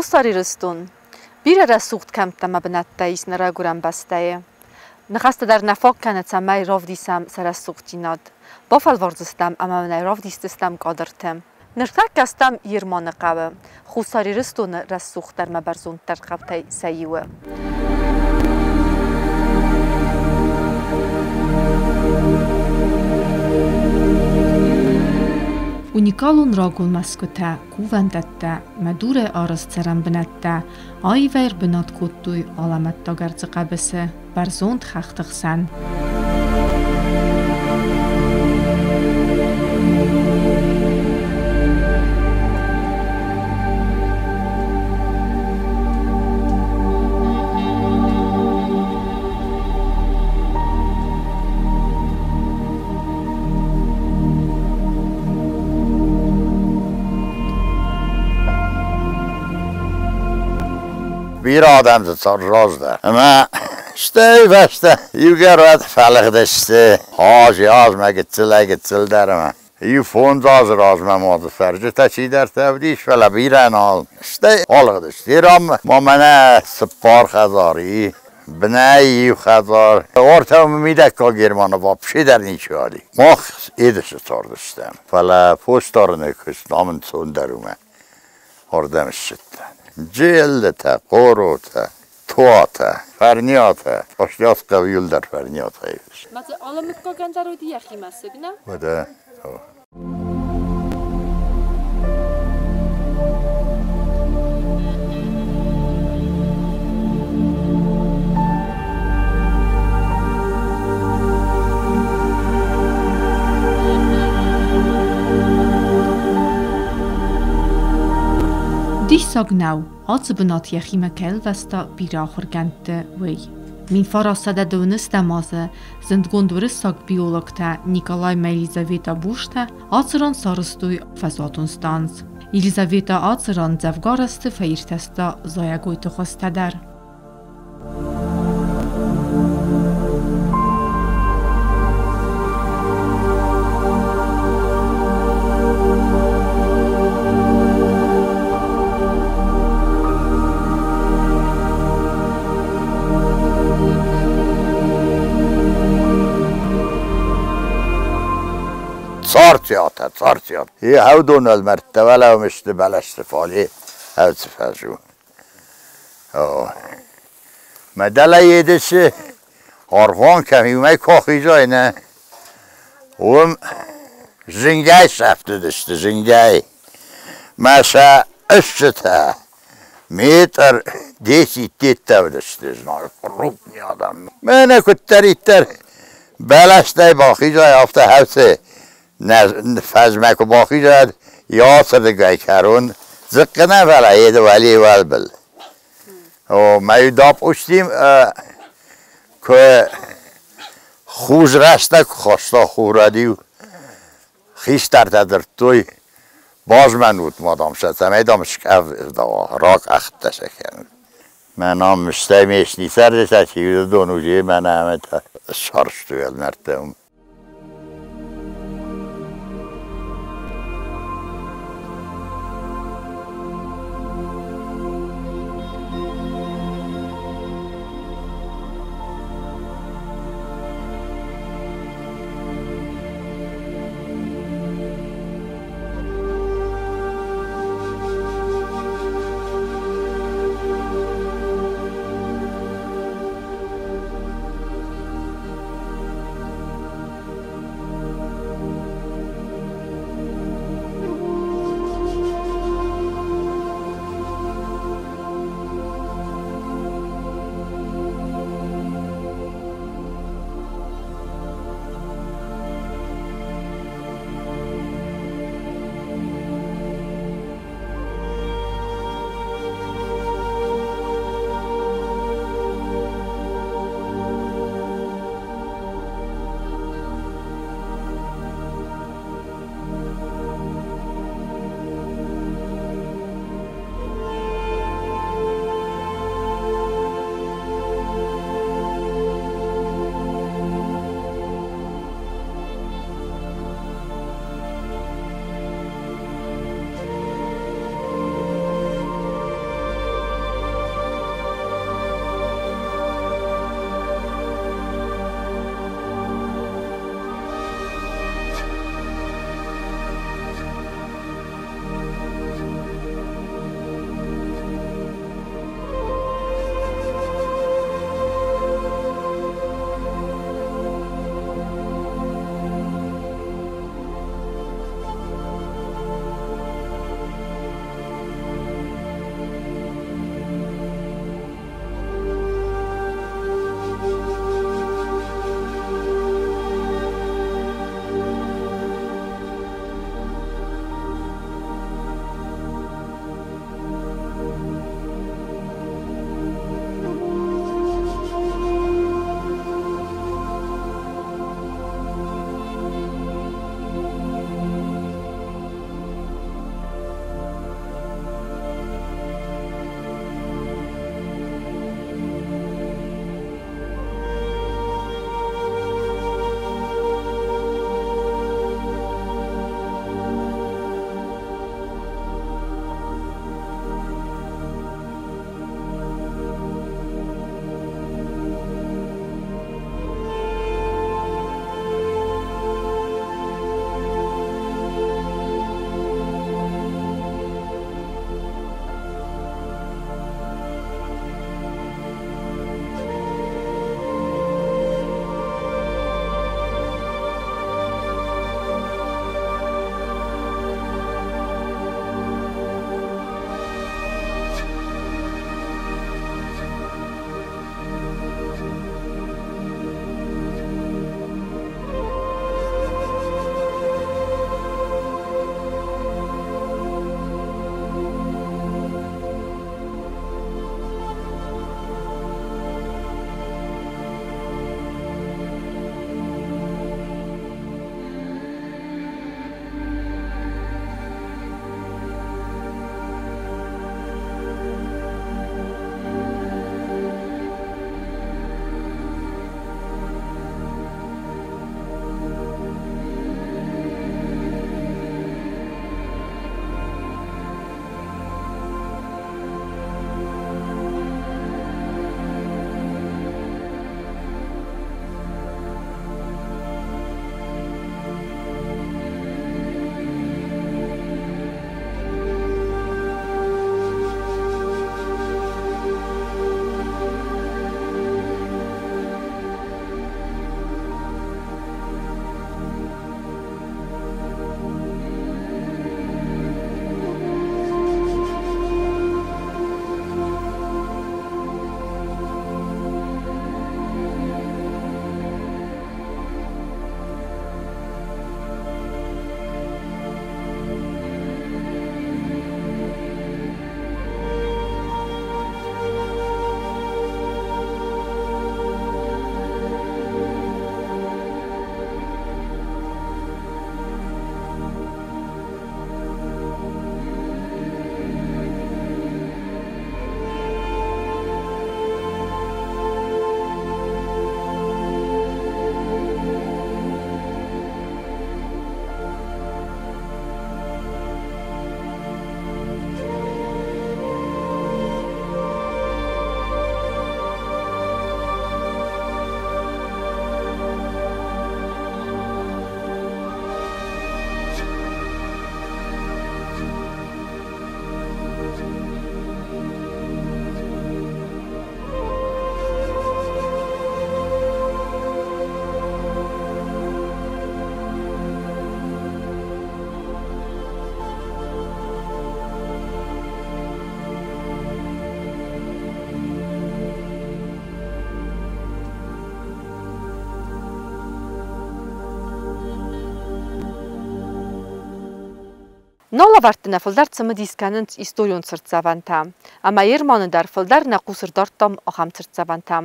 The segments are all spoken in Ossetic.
Хуссар Ирыстон. Бирӕ рӕсугъд кӕмттӕ ӕмӕ бынӕттӕ ис нӕ райгуырӕн бӕстӕйы. Ныхӕстӕ дӕр нӕ фаг кӕны, цӕмӕй равдисӕм сӕ рӕсугъддзинад. Бафӕлвардзыстӕм ӕмӕ нӕ равдисдзыстӕм кадрты. Ныртӕккӕ стӕм Ерманы хъӕуы, Хуссар Ирыстоны рӕсугъддӕр ӕмӕ бӕрзонддӕр хъӕутӕй сӕ иуы. Уникалон рагон мӕсгуытӕ, кувӕндӕттӕ, мӕ дурӕй арӕзт цӕрӕнбынӕттӕ аивӕй ӕрбынат кодтой алӕмӕттаг ӕрдзы хъӕбысы, бӕрзонд хӕхты хсӕн. Бирӕ адӕм дзы цард раздӕр. Ӕмӕ стӕй фӕстӕ иугӕр уӕд фӕлыгъдысты азӕй-азмӕ гыццылӕй-гыццылдӕр ӕмӕ иу-фондз азы размӕ ма дзы цӕрджытӕ чидӕртӕ уыдис, фӕлӕ бирӕ нал. Стӕй алыгъдысты. Иран ма мӕнӕ цыппар хӕдзары и, бынӕй иу хӕдзар. Ортӕ мидӕггаг Германы вообще дӕр ничиуал и. Мах Едысы цардыстӕм, фӕлӕ фосдарыны куыст нам ӕнцондӕр у мӕ ардӕм ссыдтӕн. Джеллытӕ, Хъоротӕ, Туатӕ, Фӕрниатӕ, Фӕстиат хъӕуы иуылдӕр Фӕрниатӕ ис. Ма дзы алы мыггагӕн дӕр уыди йӕхи мӕсыг, нӕ? Уӕдӕ. Диссаг нӕу, ацы бынат йӕхимӕ кӕй ӕлвӕста бирӕ ахуыргӕндты, уый. 1912 азы зындгонд уырыссаг биологтӕ Николай ӕмӕ Елизавета Буштӕ ацы ран сарӕзтой фӕзуатон станц. Елизавета ацы ран дзӕвгар азты фӕиртӕста зайӕгойты хуызтӕ дӕр. Царциатӕ, Царциат. Е хӕвдон ӕлмӕрдтӕ уӕлӕуӕм сты бӕлӕсты фале хӕвцы фӕзу. Мӕ дӕлӕ Едысы аргъуан кӕм иумӕ куы ахизай, нӕ, уым зынгӕй сӕфтыдысты, зынгӕй. Мӕ сӕ ыстджытӕ метр десять деттӕ уыдысты, знаг крупный адӕм. Мӕнӕ куыддӕриддӕр бӕлӕстӕй бахизай, афтӕ хӕцы нӕ фӕзмӕ куы бахизӕд, йӕ ацырдыгӕй кӕрон дзыхъхъы нӕ, фӕлӕ йе уӕле уӕлбыл. О, мӕ допустим, куы хус рӕстӕг куы хаста хурӕд-иу, хистӕртӕ дзырдтой, базмӕнут ма, дам, сӕ, цӕмӕй, дам, скъӕвда ракъӕхтӕ сӕ кӕнут. Мӕ нам стӕй ме сницӕрдытӕ чи уыдон уыди, мӕнӕ ӕмӕ та ссарстой ӕлмӕрдтӕ уым. Нӕ лӕвӕртты нӕ фылдӕр цымыдис кӕнынц историон цыртдзӕвӕнтӕ. Ӕмӕ Ерманы дӕр фылдӕр нӕ хъус ӕрдардтам ахӕм цыртдзӕвӕнтӕм.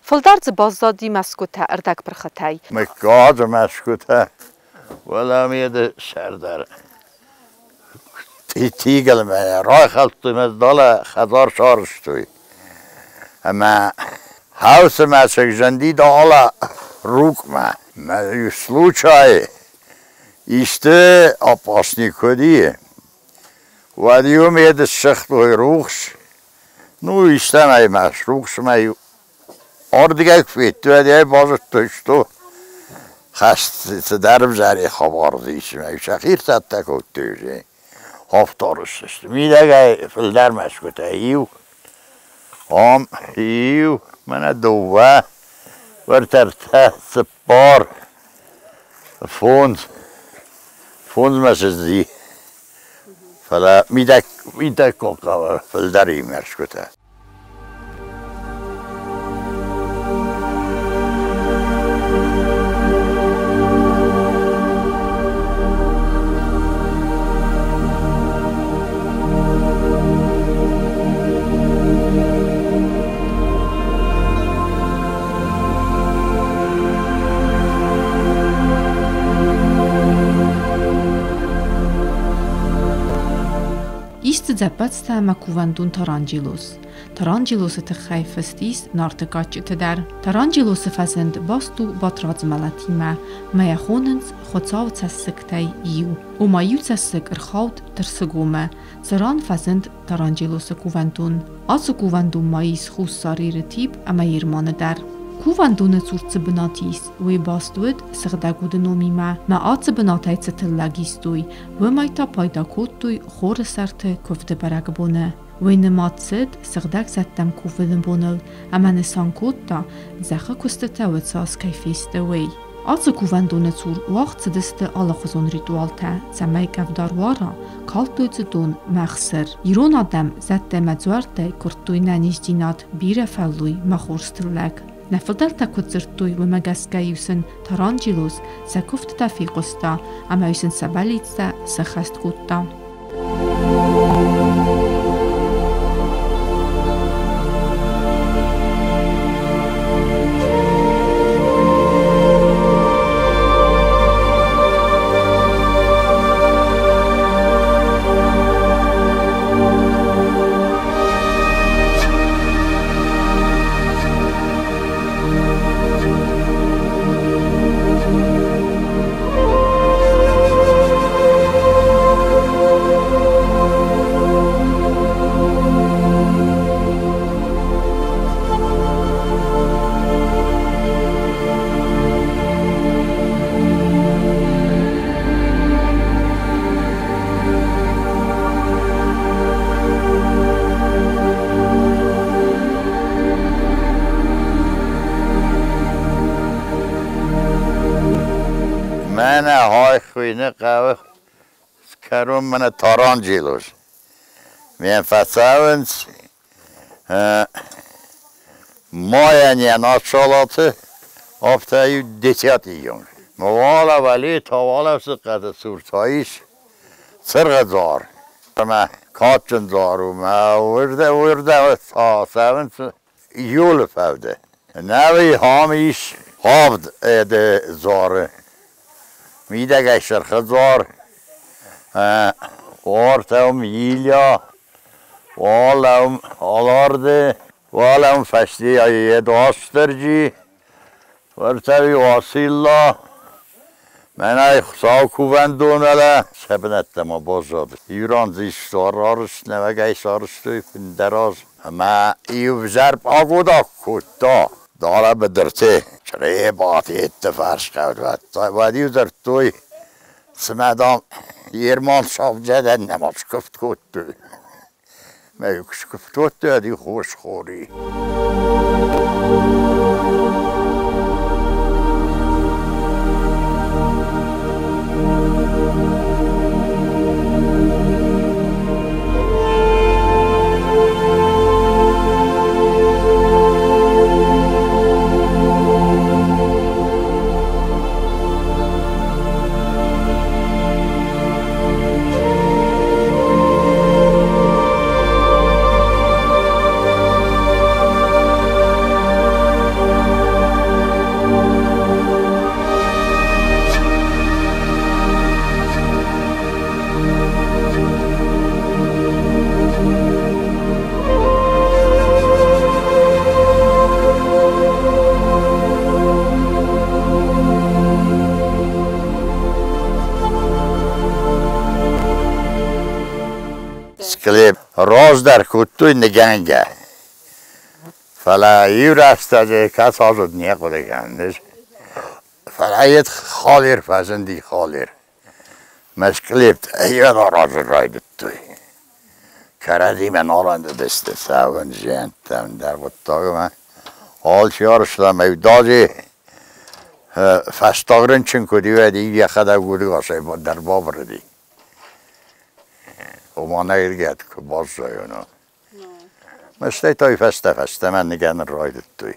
Фылдӕр дзы баззади мӕсгуытӕ ӕрдӕгпырхытӕй. Мыггаджы мӕсгуытӕ, уӕлӕ ме сӕрдар Тигелмӕ райхӕлдтой мӕ далӕ хӕдзар сарӕзтой. Ӕмӕ хаусы мӕсыг зынди далӕ Рукъмӕ. Мӕ случай исты опасник уыди, уӕд-иу ме ссыгътой рухс. Ну, истӕмӕй мӕ рухсмӕ-иу ардыгӕй куы федтой, уӕд ӕй базыдтой, что хӕст цыдӕр ӕвзӕрӕй хабар дзы ис, ӕмӕ сӕхи ӕрцӕттӕ кодтой уже. Афтарыстысты. Мидӕгӕй фылдӕр мӕсгуытӕ иу, ам иу, мӕнӕ дыууӕ, уӕртӕ ӕртӕ, цыппар, фондз, фондз мӕсыджы. Фӕлӕ мидӕг, мидӕггаг хъӕуы фылдӕр и мӕсгуытӕ. Ис дзы зӕппӕдзтӕ ӕмӕ кувӕндон Таранджелос. Таранджелосы тыххӕй фыст ис Нарты кадджыты дӕр. Таранджелосы фӕзынд баст у Батрадзы мӕлӕтимӕ, мӕ йӕ хонынц Хуыцауы цӕссыгтӕй иу. Ома иу цӕссыг ӕрхауд Тырсыгомӕ, цыран фӕзынд Таранджелосы кувӕндон. Ацы кувӕндон ма ис Хуссар Иры Тиб ӕмӕ Ерманы дӕр. Кувӕндоны цур цы бынат ис, уый баст уыд Сыгъдӕг уды номимӕ, мӕ ацы бынатӕй цы тыллӕг истой, уымӕй та пайда кодтой хоры сӕрты куывды бӕрӕгбоны. Уый нымад цыд сыгъдӕг зӕдтӕм кувыны боныл ӕмӕ нысан кодта, зӕххы куыстытӕ уыцас кӕй фесты, уый. Ацы кувӕндоны цур уагъд цыдысты алыхуызон ритуалтӕ, цӕмӕй къӕвда руара, калдтой дзы дон мӕ ӕхсыр. Ирон адӕм зӕдтӕ мӕ дзуӕрттӕй куырдтой нӕниздзинад, бирӕ фӕллой мӕ хорз тыллӕг. Нӕ фыдӕлтӕ куыд дзырдтой, уымӕ гӕсгӕ-иу сын Таранджелоз сӕ куывдтытӕ фехъуыста ӕмӕ-иу сын сӕ бӕллицтӕ сӕххӕст кодта. Мӕнӕ хай хуыйны хъӕуы кӕрон мӕнӕ Таранджелос. Ме фӕцӕуынц майӕн йӕ началаты, афтӕ иу десятийон. Муала вали тавала сыхъӕды цур та ис цыргъдзар. Ӕмӕ кадджын дзуар у, мӕ уырдӕм цӕуынц июлы фӕуды. Нӕуи ам ис авд дзуары. Мидӕгӕй сырхы дзуар, уартӕм Илья, уалӕм Аларды, уалӕм фӕстейӕ Едуастырджи, уӕртӕ Уацилла, мӕнӕй Хуыцау кувӕндон ӕлӕ сӕ бынӕттӕ ма баззад. Иран дзы сарӕзт, нӕуӕгӕй сарӕзтой фынддӕр аз ӕмӕ иу взӕр пъагода кодта. Далӕ быдырты Чъребатетты фӕрсхъӕуд уӕд-иу дзырдтой, цымӕ, дам, Ерман сафджадӕн нӕма скуывд кодтой. Мӕ куы скуывд кодтой, уӕд-иу хос хори. Глеб раздӕр кодтой ныгӕнгӕ. Фӕлӕ иу рӕстӕджы кӕцы азыд, не хъуыды кӕнын. Фӕлӕ йед халер фӕзынди, халер. Мӕскълепт ӕгӕр аразын райдыдтой. Кӕрӕдзимӕ нал ӕндыдысты цӕуын зиӕнттӕм дӕр хъуыддагмӕ. Алчи арызта ӕмӕ иудадзыг фӕстаг рынчын куыд и, уӕд йӕхӕдӕг удӕгасӕй дӕр бабырыди. Ома нӕ иргӕд куы баззайон. Стӕй та фӕстӕ фӕстӕмӕ ныгӕнын райдыдтой.